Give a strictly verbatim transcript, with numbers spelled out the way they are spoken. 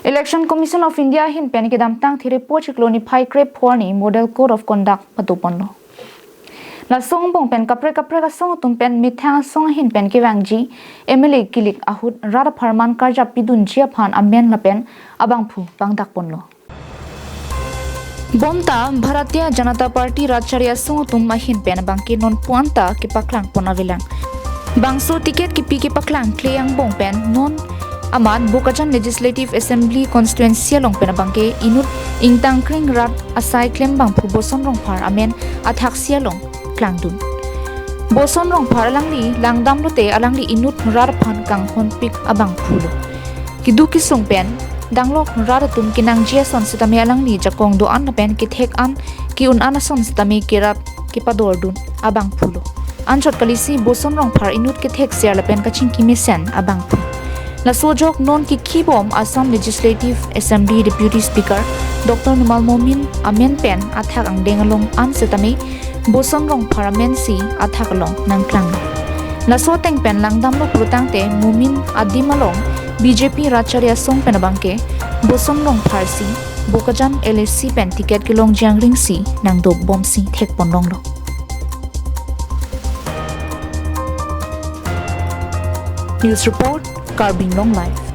Election Commission of India ahin pen kedamtang Thiri pochiklo niphai krep phor arni Model Code of Conduct pado ponlo. Laso angbong pen kaprek kaprek asong atum pen methang asong ahin pen kevangji M L A kilik ahut rat apharman karjap pidunji aphan amen lapen abangphu pangdak ponlo. Bonta Bharatiya Janata Party rat chari asong atum ahin pen abangke non puan ta kepaklang pon avelang. Bangso ticket kipi kepaklang kle angbong pen non amat Bokajan Legislative Assembly constituency along pen abangke inut ingtangkring rat asai klembangphu Boson Rongphar amen athaksi along klangdun. Boson Rongphar alangli langdam lote alangli inut rat aphan kanghonpik abangphu lo. Keduk kesung pen danglok rat atum kenangji ason setame alangli jakong do-an lapen kethek an ke-un an ason setame kerap kepadordun abangphu lo. Anchot kalisi Boson Rongphar inut kethek ser lapen kachingki mesen abangphu. Laso ajok non kikhibom Assam Legislative Assembly Deputy Speaker Doctor Numal Momin amen pen athak angdeng along an setame Boson Rongphar amen si athak along nangklang. Laso ateng pen langdamlo pulotangte Momin adim along B J P rat chari asong pen abangke Boson Rongphar si Bokajan L A C pen ticket kelongji angring si nangdobom si thek pon longlo. News report, Karbi Anglong Live.